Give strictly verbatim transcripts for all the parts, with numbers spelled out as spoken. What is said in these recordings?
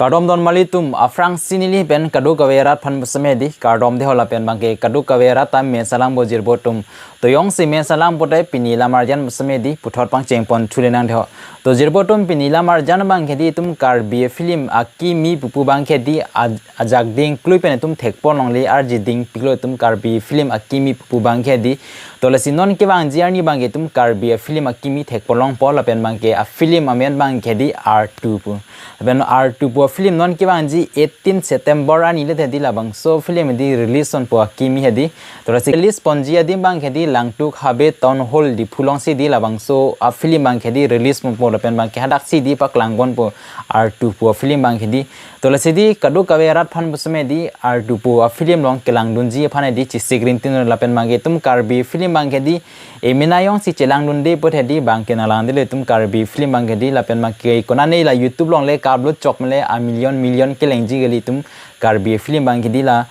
Kardom don mali atum, aphrangsi neli pen kadokave arat aphan puseme di kardom dei ho. Lapen abangke kadokave arat ta mesen lang bo jirpo atum. To jongsi mesen lang pote pini lam arjan puseme di puthot pangcheng pon thule nang dei ho. To jirpo atum, pini lam arjan abangke di itum Karbi film Akimi pupu abangke di aj-, ajak ding klui pen itum thekpon longle, arji ding piklo itum Karbi film Akimi pupu abangke di. To lasi non kevangji arni abangke itum Karbi film Akimi thekpon longpo. Lapen abangke a film amen abangke di R two pu. Lapen R two pu film non kevangji eighteen September arni le hedi labangso film di release ponpo Akimi hedi. To lasi release ponji adim abangke di Langtuk Habe Town Hall Diphu alongsi di labangso a film abangke di release ponpo. Lapen abangke hadaksi di paklang ponpo R two pu film abangke di. To lasi di kadokave arat aphan puseme di R two pu a film along kelangdunji aphan di chesik rintin. Lapen abangke itum Karbi film abangke di emena jongsi chelangdunde pote di abangke nanglang dei lo itum Karbi film abangke di. Lapen abangke konane la YouTube along le ka-upload chok mele a million million kelengji kali itum Karbi film abangke di. La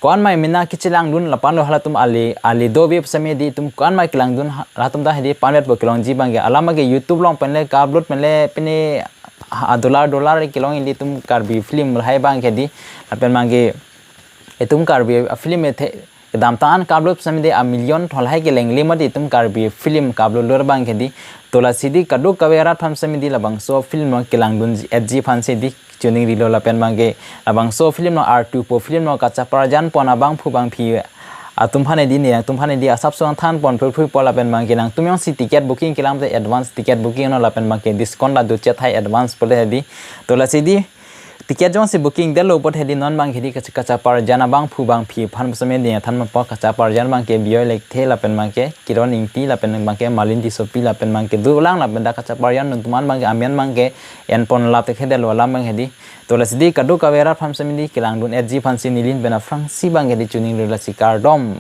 ko-an ma emena kechelangdun lapen lo halatum ale ale dove puseme di itum ko-an ma kelangdun ha-, halatum ta hedi panvet po kelongji abangke. Alam abangke YouTube along pen le ka-upload mele pine a dollar dollar kelong ili itum Karbi film lahai abangke di. Lapen abangke itum Karbi film ethe kedamtang an ka-upload puseme di a million tholhai kelengle mati itum Karbi film ka-upload lur abangke di. To lasi di kadokave arat aphan puseme di labangso film along kelangdun etji aphansi di chuning rilo. Lapen abangke labangso film along R two pu film along kachaparjan pon abangphu bangphi atum aphan di, ne atum aphan di asapso nangthan pon phurphur po. Lapen abangke nangtum jongsi ticket booking kelang te advance ticket booking non, lapen abangke discount la do chethai advance pote hedi. To lasi di ticket jongsi booking detlo pote di non abangke di kacha-, kachaparjan abangphu bangphi aphan puseme di than ponpo. Kachaparjan abangke Bijoy Lekthe lapen abangke Kiron Ingti lapen abangke Malin Tissopi lapen abangke dolang, lapen dak kachaparjan atum an abangke amen abangke en pon lap te hedi lo alam abangke di. To lasi di kadokave arat aphan puseme di kelangdun etji aphansi neli pen aphrangsi abangke di chuning rilo, lasi kardom.